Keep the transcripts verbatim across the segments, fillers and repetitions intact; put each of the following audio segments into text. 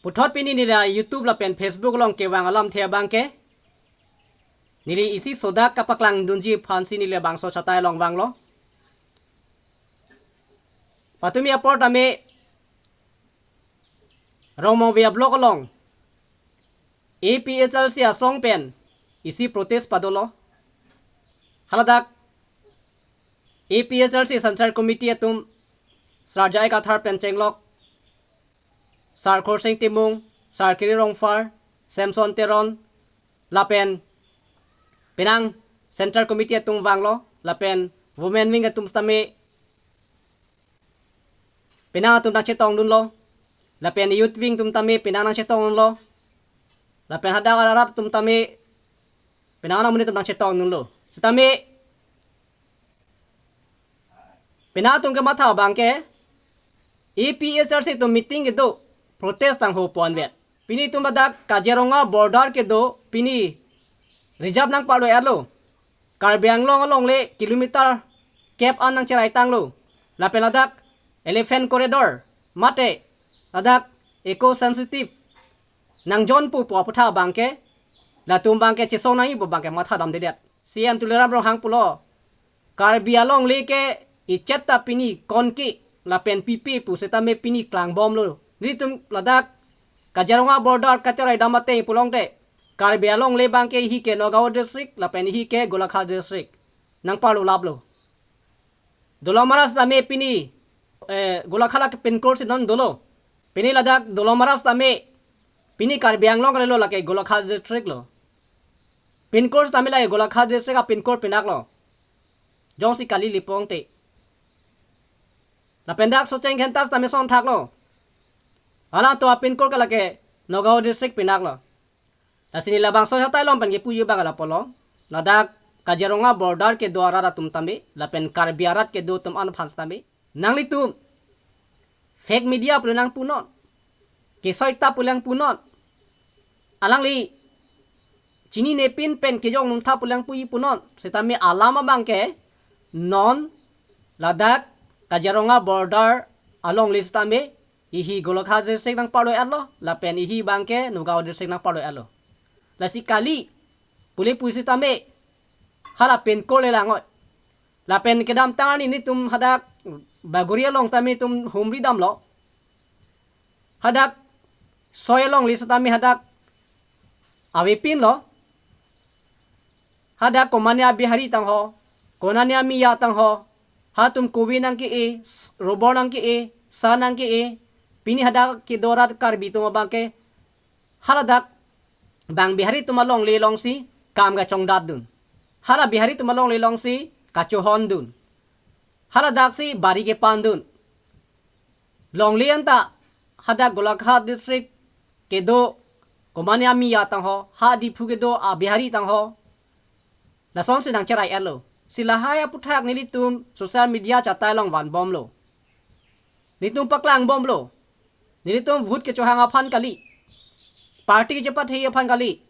Puthot pini neli YouTube lapen Facebook along kevang alamthe abangke, neli isi sodak kapaklang dunji aphansi neli labangso chatai along vanglo. Patumi apor tame Rongmongve a-block along A P H L C asong pen isi protest padolo. Haladak A P H L C Central Committee atum Sir J I Kathar pen chenglok, Sir Khorsing Timung, Sir Kiri Rongphar, Samson Teron, lapen penang Central Committee atum vanglo, lapen Women Wing atum tame penang atum nangchetongdunlo, lapen Youth Wing atum tame penang nangchetongdunlo, lapen hadak arat atum tame penang amonit atum nangchetongdunlo. Sitame penang atum kematha abangke, A P H L C atum meeting kedo, protest tangho ponvet. Pini itum ladak Kaziranga border kedo, pini reserve nangpalo-etlo. Karbi Anglong alongle kilometer kep an nangcheraitanglo. Lapen ladak Elephant Corridor, mate ladak eco sensitive nangjonpo pu aputhak abangke, latum abangke chesong nangji pu abangke mathadamdedet. C M Tuliram Ronghang pulo, Karbi alongle ke ichet ta pini konke lapen pipe pu setame pini klangbomlo. Nelitum ladak Kaziranga border kacherai dam ateng pulote, Karbi alongle abangke ihi ke Nagaon district lapen ihi ke Golaghat district nangpalo laplo. Dolo Maharaj tame pini, eh, Golaghat lake pin code si non dolo. Pini ladak Dolo Maharaj tame pini Karbi Anglong kalilo, lake Golaghat district lo. Pin code tame lake Golaghat district a-pin code pinaklo. Jongsi kali lipong te. Lapen dak Socheng Khentas tame sonthaklo. Alangtum a-pin code ke lake Nagaon district pinaklo. Lasi neli labangso chatai along pen kepuji abang la pulo. Ladak Kaziranga border kedo arat atum tame, lapen Karbi arat kedo atum an aphan tame, nanglitum fake media pulo nangpunon, kesoi ta pulo nangpunon, alangli chininepin pen kejok nungtha pulo nangpuji punon. Setame alam abangke non ladak Kaziranga border alongle setame ihi Golaghat district nangpalo-etlo, lapen ihi abangke Nagaon district nangpalo-etlo. Lasi kali pule pusi tame hala pin code le lang oi. Lapen kedamtang arni nelitum hadak Bagori along tame nelitum humri damlo. Hadak soi alongle setame hadak avepinlo. Hadak komatne a-Bihari tangho, konatne a-Miya tangho, halatum kove nangke-e, s-, robor nangke-e, sa nangke-e, pini hadak kedo arat Karbi atum abangke, haladak bang Bihari atum alongle alongsi kam kachongdatdun. Hala Bihari atum alongle alongsi kachohondun. Haladaksi bari kepandun. Longle anta hadak Golaghat district kedo komatne a-Miya tangho, ha Diphu kedo a-Bihari tangho, lasonsi nangcherai-etlo. Si lahai aputhak nelitum social media chatai along vanbomlo. Nelitum paklangbomlo. Nelitum vote kechohang aphan kali, party kechepathe aphan kali.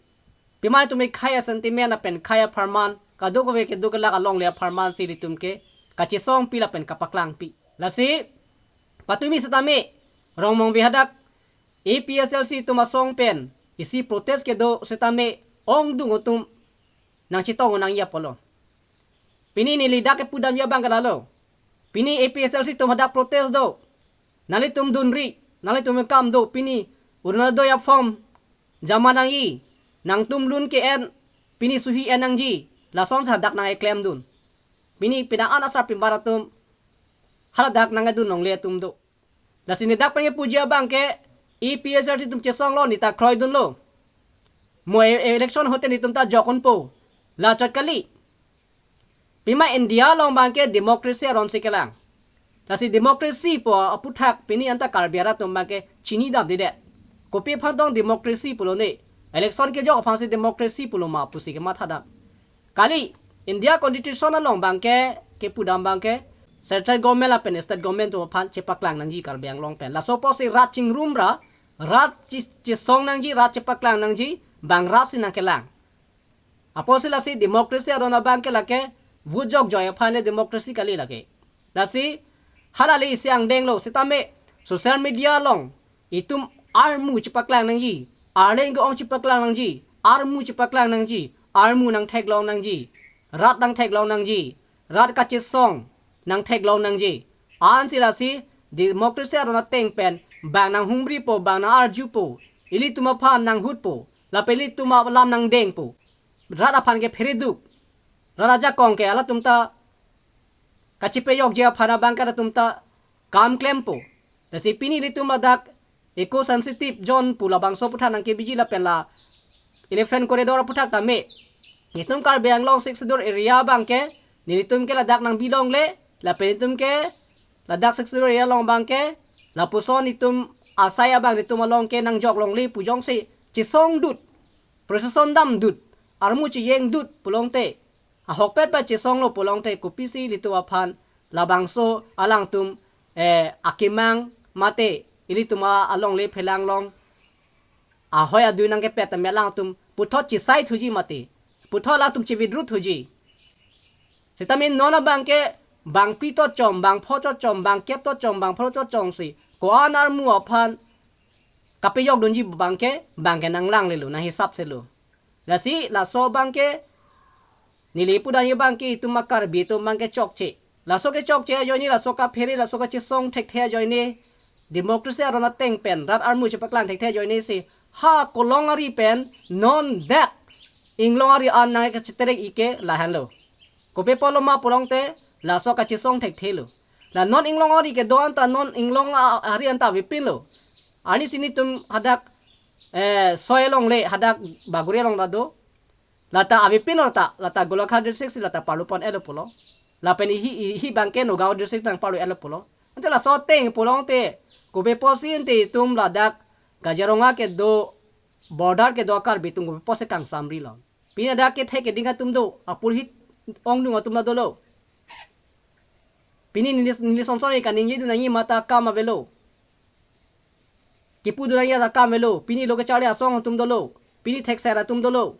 Pima nelitum ekhai a-sentiment lapen khei apharman, kadokave kedo kelak alongle apharman si nelitum ke kachesongpi lapen kapaklangpi. Lasi patumi setame Rongmongve hadak A P H L C atum asong pen isi protest kedo setame ongdung atum nangchetong nangji apotlo. Pini neli dak kepudamji abang ke lalo. Pini A P H L C atum hadak protest do. Nanglitum dunri, nanglitum kam do. Pini Arunodoi a-form jama nangji. Nangtum lun ke-en, pini suhi en nangji. Lasonsi hadak nang-eklemdun. Pini pina an asar pimbar atum haladak nangdun longle atum do. Lasi neli dak pen kepuji abang ke A P H L C atum chesonglo, neli ta kroidunlo. Mo e-, election ahut te nelitum ta jokdunpo. Lachot kali. Pima India along abang ke democracy aron si kelang. Lasi democracy pu aputhak pini anta Karbi arat atum abang ke chinidamdedet. Kopi aphan tong democracy pulo ne? Election kejok aphansi democracy pulo ma pusi kemathadam. Kali, India Constitution along abang ke, kepudam abang ke, central government lapen state government atum aphan chepaklang nangji Karbi Anglong pen. Laso apotsi rat chingrumra, rat chi-, chesong nangji, rat chepaklang nangji, bang rat si nangkelang. Apotsi lasi democracy aron abang ke lake, vote jokjoi aphan le democracy kali lake. Lasi, hala le isi angdenglo, setame, social media along, itum armu chepaklang nangji, arleng ke-ong chepaklang nangji, armu chepaklang nangji, armu nangtheklong nangji, rat nangtheklong nangji, rat kachesong nangtheklong nangji. Ansi lasi democracy aron ateng pen bang nanghumripo, bang nang-arjupo, ilitum aphan nanghutpo, lapen ilitum alam nangdengpo. Rat aphan ke phereduk, rat ajakong ke halatum ta kachepejokji aphan abang ke halatum ta kam klempo. Lasi pini ilitum ladak eco sensitive zone pu labangso aputhak nangkebiji lapen la elephant corridor aputhak tame, itum Karbi Anglong Sixth Schedule area abang ke nelitum ke ladak nangbilongle, lapen itum ke ladak Sixth Schedule area along abang ke lapuson itum asai abang itum along ke nangjok longle pu jongsi chesongdut, procession damdut, armu cheyengdut pulote, ahokpet pet chesonglo pulote, kopisi ilitum aphan labangso alangtum, eh, akemang mate ilitum alongle phelang along ahoi adui nangkepet tame alangtum puthot chesai thuji mate, puthot alangtum che-withdraw thuji. Sitame non abang ke bangphli tochom, bangpho tochom, bangkep tochom, bangphongo tochom si ko-an armu aphan kapejokdunji abang ke, abang ke nanglanglelo, nanghisap selo. Lasi laso abang ke neli pudunji abang ke itum a-Karbi atum abang ke chokche. Laso kechokche ajoine, laso kaphere, laso kachesong thekthe ajoine, democracy aron ateng pen rat armu chepaklang thekthe ajoine si ha Kolong ari pen non dak Inglong ari an nangkacheterek-ik ke lahenlo. Kopi apotlo ma pulote laso kachesong thekthelo. La non Inglong ari kedo anta non Inglong a-, ari anta avepinlo. Arnisi nelitum hadak, eh, soi alongle, hadak Bagori along ta do. Lata avepin lata, lata Golaghat district si lata parlu pon-etlo pulo. Lapen ihi, ihi abang ke Nagaon district nangparlu-etlo pulo. Ante laso ateng pulote, kopi apotsi ante itum ladak Kaziranga kedo, border kedo a-Karbi atum kopi apotsi kangsamrilo. Pini ladak kethek keding atum do, apurhit ongdung atum ta dolo. Pini neli, neli sonson kaningjedun nangji mata akam avelo. Kipudun nangji akam avelo. Pini lo kacharli asong atum dolo. Pini thekser atum dolo.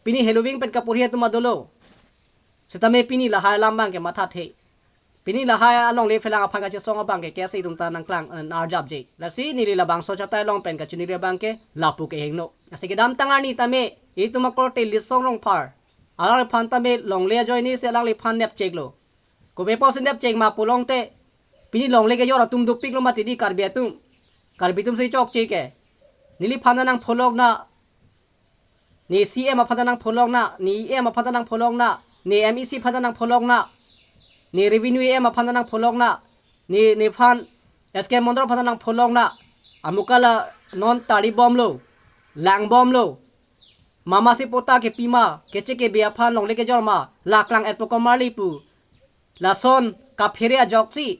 Pini heloving pen kapurhi atum ta dolo. Sitame pini lahai alam abang ke mathathe. Pini lahai alongle phelang aphan kachesong abang ke KSA atum ta nangklang, eh, nang-arjapje. Lasi neli labangso chatai along pen kachiningri abang ke lapu kehingno. Lasi kedamtang arni tame itum akorte Litsong Rongphar, alangliphan tame longle ajoine si alangliphan nepcheklo. Kopi apotsi nepchek ma pulote, pini longle kejor atum dopiklo mati di Karbi atum. Karbi atum si chokche ke. Neliphan ta nangpholok na, ne CEM aphan ta nangpholok na, ne EM aphan ta nangpholok na, ne MAC aphan ta nangpholok na, ne Revenue EM aphan ta nangpholok na, ne, nephan SK Mondal aphan ta nangpholok na, amuka la non tari bomlo, lang bomlo, mama si patta kepi ma, keche kebe aphan longle kejor ma, la klang-etpo komarli pu. Lason kaphere ajoksi,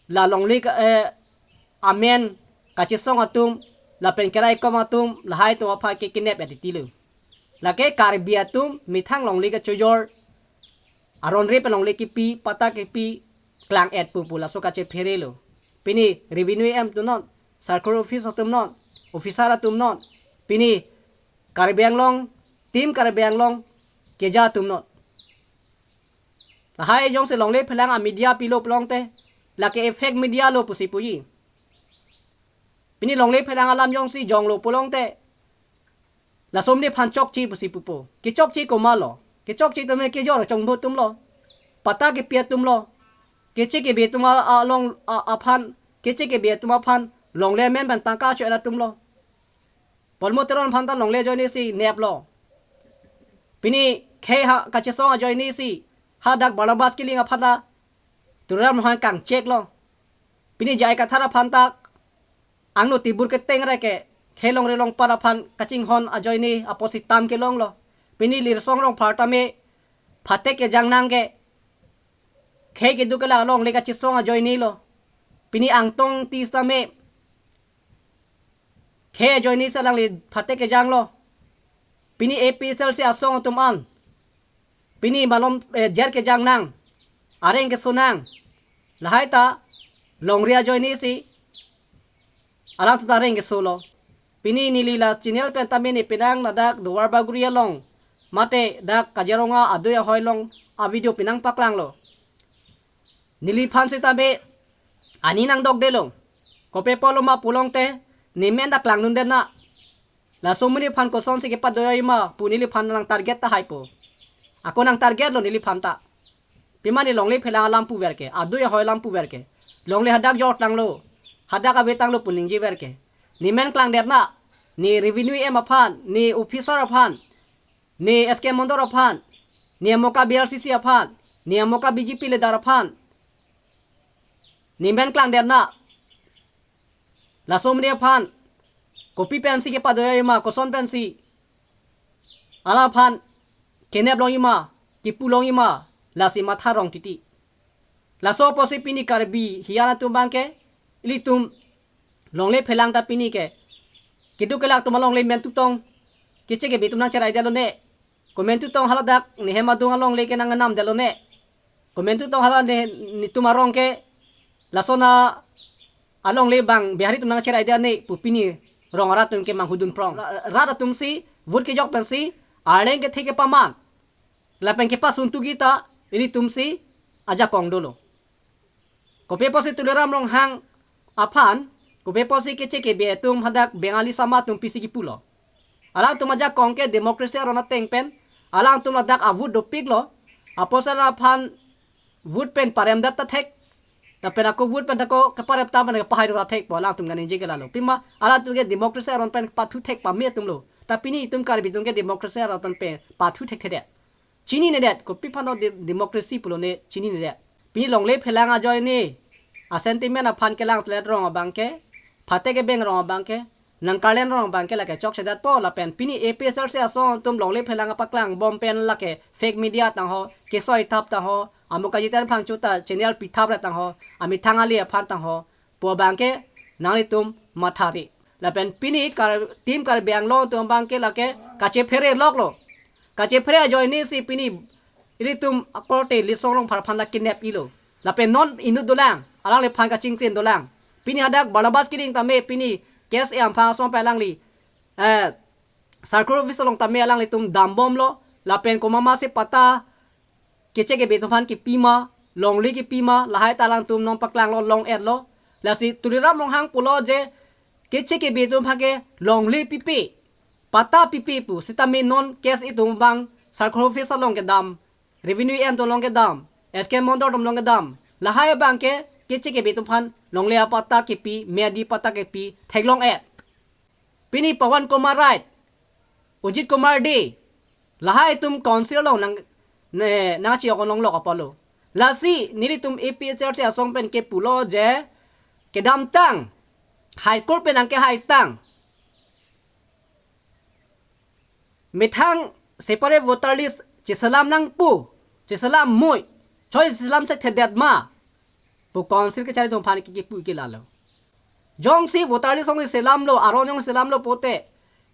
la longle ka, eh, amen, kachesong atum, lapen keraikom atum, lahai atum aphan ke kinep ya titilo. Lake Karbi atum methang longle kachojor, aron re pen longle kipi, patta kipi, klang-etpo pu laso kachepherelo. Pini Revenue EM atum non, circle office atum non, officer atum non, pini Karbi Anglong, Team Karbi Anglong keja atum non. Lahai jongsi longle phelang a-media pilo pulote, lake effect media lo pusi puji. Pini longle phelang alam jongsi jonglo pulote, laso neliphan chokche pusi pupo. Kechokche komatlo? Kechokche tame kejor chongdo atumlo, patta kepi atumlo, keche kebe atum a, along a, aphan, keche kebe atum aphan longle amen pen tangka cho-et atumlo. Polmo Teron aphan ta longle ajoine si neplo. Pini khei ha kachesong ajoine si hadak Barnabas Killing aphan ta Tuliram Ronghang kangcheklo. Pini J I Kathar aphan ta angno tibur keteng re ke khei longri longpat aphan kachinghon ajoine apotsi tam kelonglo. Pini Litsong Rongphar tame phatek kejang nang ke khei keduk ke la longle kachesong ajoinelo. Pini Angtong Engti tame khei ajoine si alangli phatek kejanglo. Pini APHLC asong atum an, pini malom, eh, jer kejang nang, areng keso nang. Lahai ta longri ajoine si alangtum ta areng kesolo. Pini neli la channel pen tame ne penang ladak Duar Bagori along mate dak Kaziranga adui ahoi along a-video penang paklanglo. Neliphan sitame ani nangdokdelo. Kopi apotlo ma pulote, Ne men ta klangdun det na. Laso amonit aphan kosonsi kepadoyoi ma pu neliphan nang target tahai po. Ako nang target lo neliphan ta. Pima ne longle phelang alam puver ke, adui ahoi alam puver ke. Longle hadak jor tanglo, hadak ave tanglo pu ningjever ke. Ne men klangdet na, ne revenue E M aphan, ne officer aphan, ne S K Mondor aphan, ne amoka B R C C aphan, ne amoka B J P leader aphan. Ne men klangdet na. Laso amonit aphan kopi pensi kepadoyoi ma, koson pensi alangphan kenep longji ma, kipu longji ma, lasi matha rong titi. Laso apotsi pini Karbi hiyan atum abang ke, ilitum longle phelang ta pini ke, keduk kelak atum alongle mentu tong, keche kebe atum nangcherai detlo ne. Komentu tong hala dak nehem adung alongle ke nangnam detlo ne. Komentu tong hala ne, netum arong ke lason alongle abang Bihari atum nangcherai det ne pu pini rong arat atum ke manghudun prong. Ra-, rat atumsi vote kejok pensi arleng kethe kepaman lapen kepasun tugi ta ilitumsi ajakong dolo. Kopi apotsi Tuliram Ronghang aphan, kopi apotsi keche kebe atum hadak Bengali sama atum pisi kipulo? Alangtum ajakong ke democracy aron ateng pen, alangtum ladak a-vote dopiklo, apotsi alangphan vote pen parem det ta thek, lapen ako vote pen ta ako keparem ta pen pahai ra thek po, alangtum kaningje ke lalo. Pima alangtum ke democracy aron pen pathu thek pame atum lo. Ta pini itum Karbi atum ke democracy aron pen pathu thekthedet. Chininedet, kopi aphan de-, democracy pulo ne chininedet. Pini longle phelang ajoine a-sentiment aphan kelangtlet rong abang ke, phate kebeng rong abang ke, nangkarlen rong abang ke lake chokchedet po lapen pini A P H L C asong atum longle phelang apaklang bom pen lake fake media tangho, kesoi thap tangho, amoka Jiten Phangcho ta channel pi thap ra tangho, amethang ali aphan tangho, pu abang ke nanglitum mathari. Lapen pini Kar-, Team Karbi Anglong atum abang ke lake kachephere loklo. Kachephere ajoinesi pini ilitum akorte Litsong Rongphar aphan la kinep ilo. Lapen non inut dolang, alangliphan kachingkrin dolang. Pini hadak Barnabas Kiding tame pini K S A aphang asong pen alangli, eh, circle office along tame alanglitum dambomlo. Lapen komat masi patta keche kebe atum aphan kipi ma, longle kipi ma, lahai ta alangtum non paklanglo, long-etlo. Lasi Tuliram Ronghang pulo je keche kebe atum aphan ke longle pipe, patta pipe pu, sitame non K S A atum abang circle office along kedam, revenue E M atum along kedam, S K Mondor atum along kedam, lahai abang ke keche kebe atum aphan longle apatta kipi, medi patta kipi, theklong-et. Pini Pawan Kumar Rai, Ajit Kumar Dey, lahai atum council along nang, ne, nangchiyok longlok apotlo. Lasi nelitum A P H L C asong pen kepulo je kedamtang High Court pen nangkehai tang, methang separate voter list cheselam nangpo, cheselam mui, choi cheselam sekthedet ma pu council kechari atum aphan ke kipu ke lalo. Jongsi voter list jongsi selamlo, aron jongsi selamlo pote,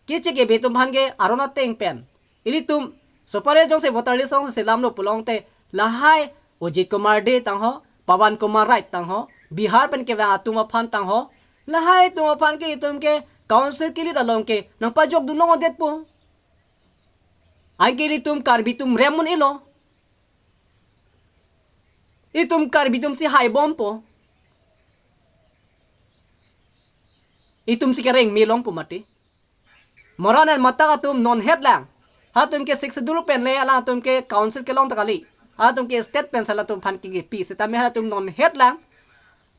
keche kebe atum aphan ke aron ateng pen, ilitum separate jongsi voter list jongsi selamlo pulote, lahai Ajit Kumar Dey tangho, Pawan Kumar Rai tangho, Bihar pen kevang atum aphan tangho, lahai atum aphan ke itum ke council kili along ke nangpajokdun longle detpo. Anke ilitum Karbi atum rem un-elo. Itum Karbi atumsi haibompo. Itumsi kereng melongpo mati. Maran and Matak atum non hetlang. Halatum ke Sixth Schedule pen le alangtum ke council kelong ta kali. Halatum ke state pen si halatum aphan ke kipi. Sitame halatum non hetlang.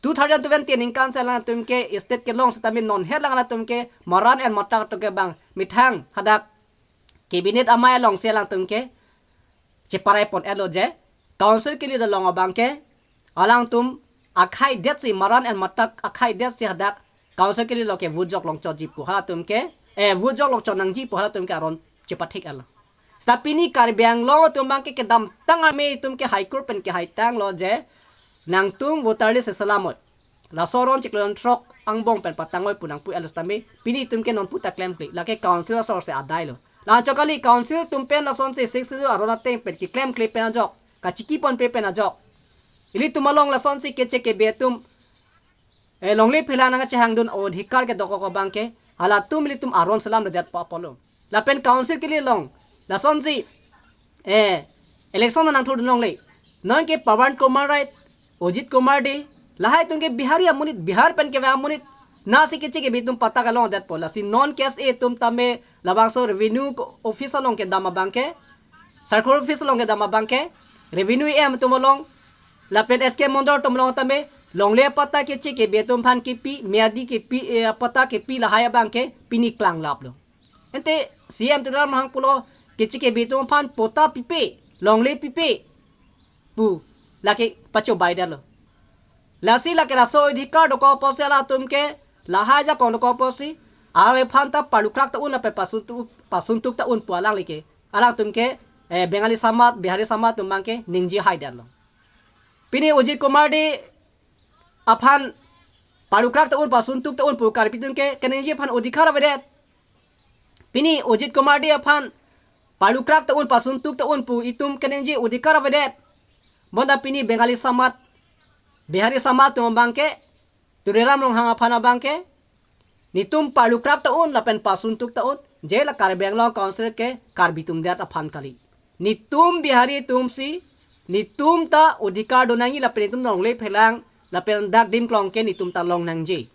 Two thousand twenty aningkan si alangtum ke state kelong sitame non hetlang, halatum ke Maran and Matak atum ke bang methang hadak cabinet amei alongsi alangtum ke cheparai pon-etlo je council kili along abang ke alangtum akhai detsi, Maran and Matak akhai detsi hadak council kili along ke vote jok longchotji pu halatum ke, eh, vote jok longchot nangji pu halatum ke aron chepathik-etlo. Seta pini Karbi Anglong atum abang ke kedamtang arme itum ke High Court pen kehai tanglo je nangtum voter list selamoi, laso aron chiklo jon throk angbong pen patangoi pu nangpu-etlo sitame pini itum ke non pu ta klemkle, lake council asor si adailo. La-anchot kali, council atum pen lasonsi Sixth Schedule aron ateng pen keklemkle pen ajok, kachiki ponpe pen ajok, ilitum along lasonsi keche kebe atum, eh, longle phelang nangkachehangdun adhikar kedokok abang ke halatum ilitum aron selamledet pa apotlo. Lapen council kili along lasonsi, eh, election nangthurdun longle. Non ke Pawan Kumar Rai, Ajit Kumar Dey, lahai atum ke Bihari amonit, Bihar pen kevang amonit, Nasi Keche Kebe atum patta kelongdetpo, lasi non K S A atum tame labangso revenue office along kedam abangke, circle office along kedam abangke, revenue E M atum along, lapen S K Mondor atum along tame longle patta Keche Kebe atum aphan kepi, miyadi kepi, eh, patta kepi lahai abangke pini klanglaplo. Ante C M Tuliram Ronghang pulo Keche Kebe atum aphan patta pipe, longle pipe pu lake pachobaidetlo. Lasi lake laso adhikar dokok apotsi alangtum ke, lahai ajakong dokok apotsi, alangliphan ta parlukrak ta un lapen pasuntuk, pasuntuk ta un pu alangli ke, alangtum ke, eh, Bengali Samaj, Bihari Samaj atum abangke ningjehaidetlo. Pini Ajit Kumar Dey aphan parlukrak ta un, pasuntuk ta un pu Karbi atum ke keningje aphan adhikar avedet. Pini Ajit Kumar Dey aphan parlukrak ta un, pasuntuk ta un pu itum keningje adhikar avedet. Bonta pini Bengali Samaj, Bihari Samaj atum abangke, Tuliram Ronghang aphan abangke, netum parlukrak ta un lapen pasuntuk ta un, je la Karbi Anglong Council ke Karbi atum det aphan kali. Netum Bihari atumsi, netum ta adhikar do nangji lapen netum longle phelang lapen dak dim klong ke netum ta long nangji.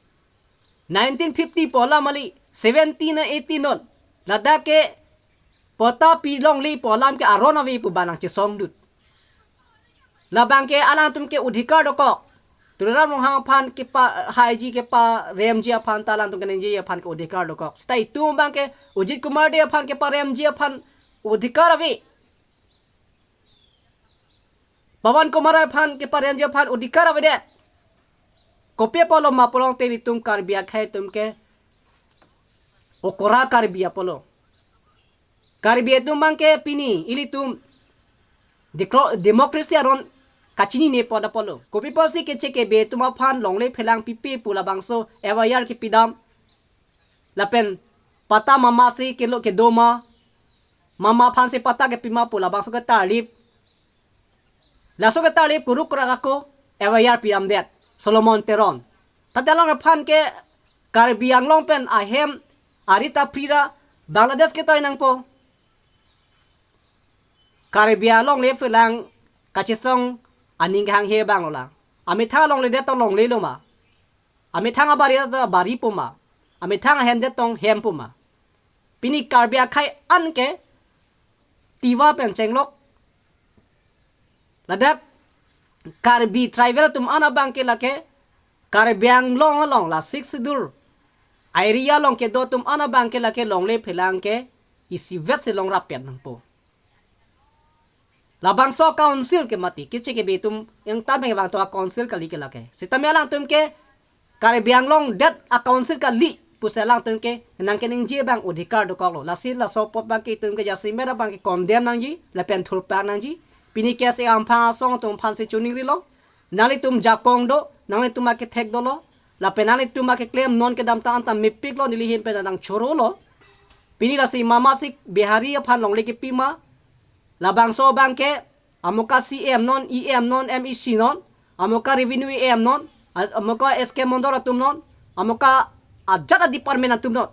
Nineteen fifty pu alam kali, seventeen na eighteen non, ladak ke patta pi longle pu alam ke aron ave pu bang nangchesongdut. Labangke alangtum ke adhikar dokok. Tuliram Ronghang aphan kepahaiji, keparemji aphan ta alangtum keningje aphan ke adhikar dokok. Seta itum abangke Ajit Kumar Dey aphan keparemji aphan adhikar ave. Pawan Kumar Rai aphan keparemji aphan adhikar avedet. Kopi apotlo ma pulote netum Karbi akhei atum ke okra Karbi apotlo. Karbi atum abangke pini ilitum dikro-, democracy aron kachinine apot apotlo. Kopi apotsi Keche Kebe atum aphan longle phelang pipe pu labangso F I R kepidam, lapen patta mama si kelo kedo ma, mama aphansi patta kepi ma pu labangso ke tarlip. Laso ke tarlip kuruk kurak ako F I R pidamdet Solomon Teron. Tangte alangphan ke Karbi Anglong pen ahem ari ta prira Bangladesh ketoi nangpo. Karbi alongle phelang kachesong aning kehanghe abang lo la. Amethang alongle det ta longlelo ma? Amethang abari ta baripo ma? Amethang ahem det tong hempo ma? Pini Karbi akhei an ke Tiwa pen chenglok, ladak Karbi tribal atum an abangke lake Karbi Anglong along la Sixth Schedule area along kedo atum an abangke lake longle phelang ke isivet si longrap pet nangpo. Labangso council ke mati, Keche Kebe atum yang tan pen vangto a-council kali ke lake. Sitame alangtum ke Karbi Anglong det a-council kali pusi alangtum ke nangkeningje abang adhikar dokoklo. Lasi laso apot abangke itum ke jasemet abangke condemn nangji lapen thurpak nangji. Pini K S A amphang asong atum aphansi choningrilo. Nanglitum ajakong do, nanglitum akethek dolo, lapen nanglitum akeklem non kedamtang anta mepiklo, neli ahin pen nangchorolo. Pini lasi mama si Bihari aphan longle kepi ma, labangso abangke amoka C M non, E M non, M E C non, amoka revenue E M non, a-, amoka S K Mondor atum non, amoka ajat a-department atum non.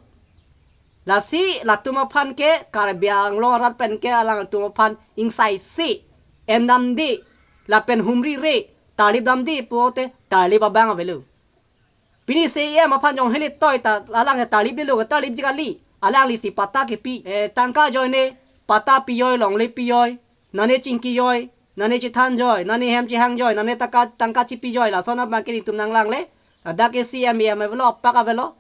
Lasi latum aphan ke Karbi Anglong arat pen ke alangtum aphan ingsaisi endamde lapen humrire, tarlip damde pulote tarlip abang avelo. Pini C E M aphan jong heli toi ta alang ke tarliplelo, tarlipji kali. Alanglisi patta kepi, eh, tangka ajoine patta pijoi, longle pijoi, nane chingkijoi, nane chethanjoi, nane hem chehangjoi, nane tangka, tangka chipijoi, lason abangke netum nanglangle. Ladak ke C M E M avelo, apak avelo.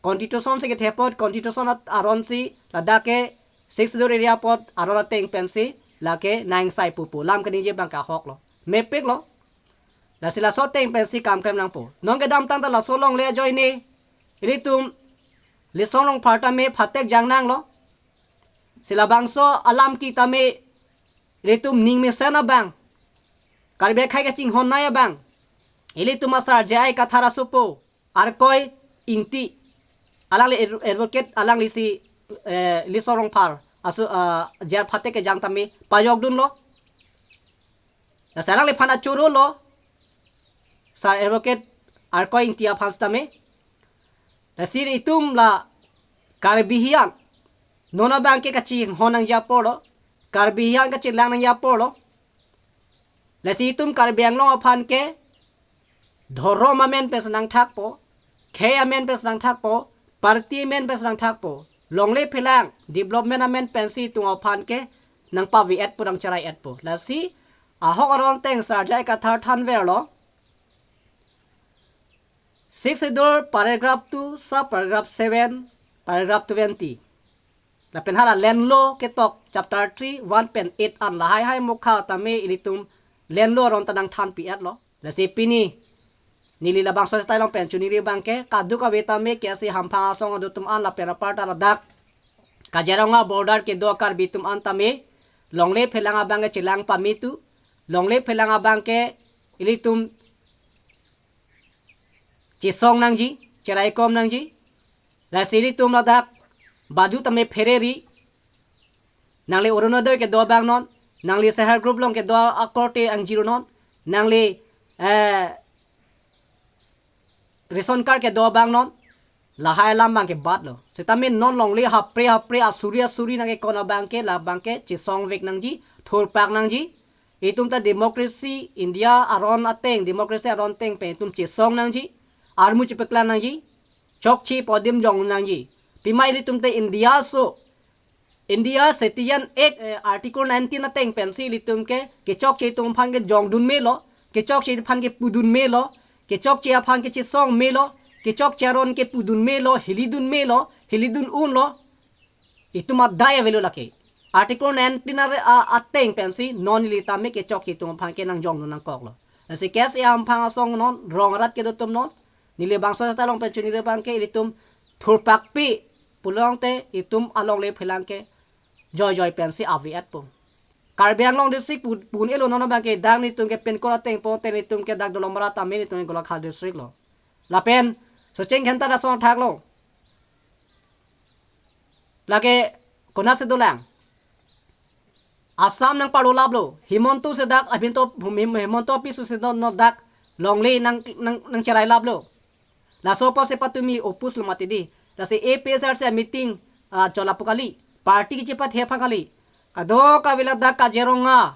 Constitution si kethe apot, constitution at-, aronsi ladak ke Sixth Schedule area apot aron ateng pensi lake nang sai pupu lam keningje abangke ahoklo, mepiklo. Lasi laso ateng pensi kam klem nangpo. Non kedamtang ta laso longle ajoine ilitum Litsong Rongphar tame phatek jang nanglo. Si labangso alam ke tame ilitum ning mesen abang, Karbi akhei kachinghon nai abang, ilitum asar J I Kathar asopo Arkoi Ingti, alangli ad-, advocate, alanglisi, eh, Litsong Rongphar aso, ah, jail phatek kejang tame pajokdunlo. Lasi alangliphan achorolo, Sir Advocate Arkoi Ingti aphan sitame. Lasi itum la Karbi hian non abangke kachinghon nangji aporlo, Karbi hian kachelang nangji aporlo. Lasi itum Karbi Anglong aphan ke dhorom amen pensi nangthakpo, Khei amen pen si nangthakpo, party amen pen si nangthakpo. Longle phelang development amen pensi itum aphan ke nangpave-etpo, nangcherai-etpo. Lasi ahok aron ateng Sarja Kathar thanverlo. Sixth Schedule paragraph two, sub paragraph seven, paragraph twenty. Lapen hala Land Law ketok chapter three, one pen eight an lahai hai mokha tame ilitum Land Law aron ta nangthanpi-etlo. Lasi pini neli labangso asai along pen choningri abangke, kadokave tame KSA hamphang asong kedo atum an lapen aparta ladak Kaziranga border kedo Karbi atum an tame longle phelang abangke chelang pame tu, longle phelang abangke ilitum chesong nangji, cheraikom nangji. Lasi ilitum ladak badu tame phereri. Nangli Orunodoi kedo abang non, nangli self help group along kedo akorte angjiru non, nangli, eh, ration card kedo abang non, lahai alam abangke batlo. Sitame non longle hapre hapre asuri asuri nangkekon abangke, labangke chesongvek nangji, thurpak nangji. Itum ta democracy, India aron ateng, democracy aron ateng pen itum chesong nangji, armu chepaklang nangji, chokche pu adim jong nangji. Pima ilitum ta India aso, India Citizen Act, eh, Article nineteen ateng pensi ilitum ke kechokche atum aphan ke jongdun melo, kechokche aphan ke pudun melo, kechokche aphan ke chesong melo, kechokche aron ke pudun melo, hilidun melo, hilidun unlo. Itum adai avelo lake. Article nineteen are, a, ateng pensi non neli tame kechokche atum aphan ke nangjongdun nangkoklo. Lasi KSA hamphang asong non, rong arat kedo atum non, neli bangso asai along pen choningri abangke ilitum thurpakpi pulote itum alongle phelang ke joijoi pensi ave-etpo. Karbi Anglong district pu-, pun-elo, non abangke dak nelitum ke pincode ateng ponte nelitum ke dak Dolamara tame nelitum ke Golaghat district lo. Lapen Socheng Dhenta ta asong thaklo. Lake konatsi dolang? Assam nangparlo laplo. Himanta si dak abinto Him-, Himanta pisu si no, no dak longle nang, nang, nangcherai laplo. Laso apotsi patumi opus lo mati di. Lasi APHLC meeting, ah, cholapu kali. Party kechepathe aphan kali. Kadokave ladak Kaziranga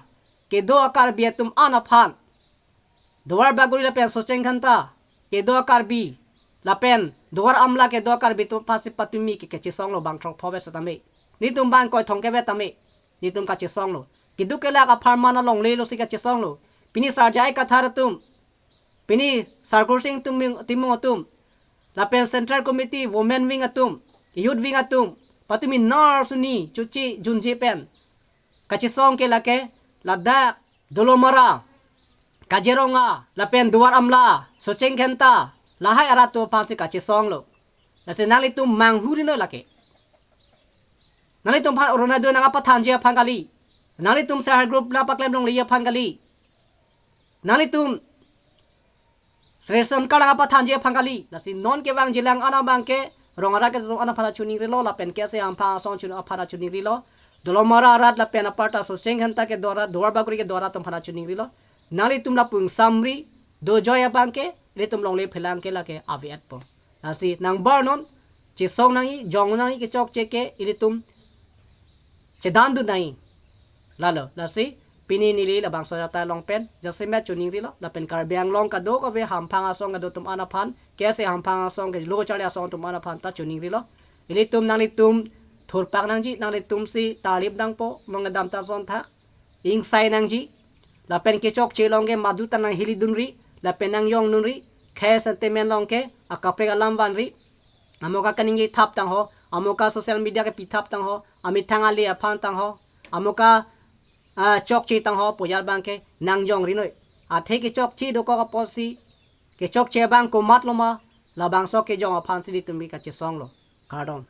kedo a-Karbi atum an aphan, Duar Bagori lapen Socheng Dhenta kedo a-Karbi, lapen Duar Amla kedo a-Karbi atum aphansi patumi ke kachesonglo bang throk pho vet setame. Nelitum bang koi thong ke vet tame. Nelitum kachesonglo. Keduk kelak apharman alongle losi kachesonglo. Pini Sarja Kathar atum, pini Sar Kursing Timung, Timung atum, lapen Central Committee, Women Wing atum, Youth Wing atum, patumi nar suni chuchi junje pen kachesong ke lake ladak Dolamara, Kaziranga, lapen Duar Amla, Socheng Dhenta, lahai arat atum aphansi kachesonglo. Lasi nanglitum manghuri noi lake. Nanglitum aphan Orunodoi nangpathanji aphan kali. Nanglitum self help group nangpaklemlongleji aphan kali. Nanglitum ration card nangpathanji aphan kali. Lasi non kevangjilang an abangke rong arat kedo atum an aphan choningrilo, lapen KSA hamphang asong chun aphan choningrilo. Dolamara arat lapen aparta Socheng Dhenta kedo arat, Duar Bagori kedo arat atum aphan choningrilo. Nanglitum lapu ingsamri dojoi abangke, ilitum longle phelang ke lake ave-etpo. Lasi nangbar non, chesong nangji, jong nangji, kechokche ke ilitum chedandun nangji. Lalo, lasi pini neli labangso asai along pen jasemet choningrilo, lapen Karbi Anglong kadokave hamphang asong kedo atum an aphan, KSA hamphang asong kelo charli asong atum an aphan ta choningrilo. Ilitum nanglitum thurpak nangji, nanglitumsi tarlip nangpo, mong kedam ta ason thak, ingsai nangji, lapen kechokche along ke madu ta nanghilidunri, lapen nangjongdunri, khei sentiment along ke akaprek alam vanri, amoka kaningje thap tangho, amoka social media kepi thap tangho, amethang ale aphan tangho, amoka, ah, chokche tangho pu ajat abangke nangjongri noi. Athe kechokche dokok apotsi, kechokche abang komat loma, labangso kejong aphansi ilitum ke kachesonglo. Kardom.